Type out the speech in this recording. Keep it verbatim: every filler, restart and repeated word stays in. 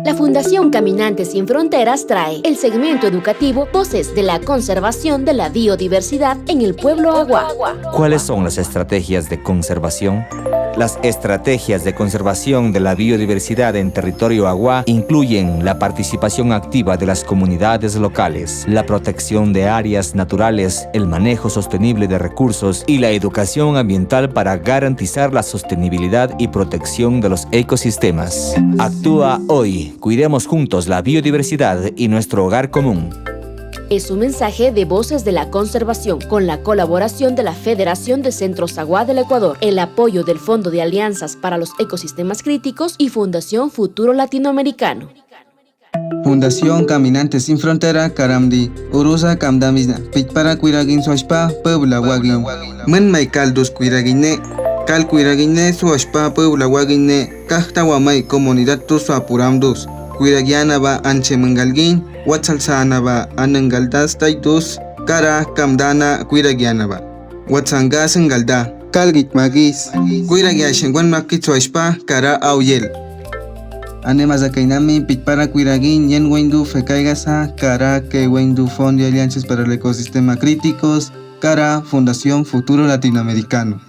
La Fundación Caminantes Sin Fronteras trae el segmento educativo Voces de la Conservación de la Biodiversidad en el Pueblo Awa. ¿Cuáles son las estrategias de conservación? Las estrategias de conservación de la biodiversidad en territorio Awa incluyen la participación activa de las comunidades locales, la protección de áreas naturales, el manejo sostenible de recursos y la educación ambiental para garantizar la sostenibilidad y protección de los ecosistemas. Actúa hoy. Cuidemos juntos la biodiversidad y nuestro hogar común. Es un mensaje de Voces de la Conservación, con la colaboración de la Federación de Centros Awa del Ecuador, el apoyo del Fondo de Alianzas para los Ecosistemas Críticos y Fundación Futuro Latinoamericano. Fundación Caminantes Sin Frontera karam di urusa kamdamisna. Pitpara kwirakin swachpa Puebla Wagin. Mwn mai kal dus kwirakin ne. Kal kwirakin ne swachpa Puebla Wagin ne. Kahtawa mai comunidad dus swapuram dus. Kwirakiana ba anche mwngalkin. Watsalsana ba anwngalda stai dus. Kara kamdana kwirakiana ba. Watsanga swngalda. Kal gitmakis. Kwirakia shengwan makit swachpa kara auyel. Ane mazakainami pitpara kwirakin yen wendu fekaigasa kara ke wendu Fondo de Alianzas para el Ecosistema Críticos kara Fundación Futuro Latinoamericano.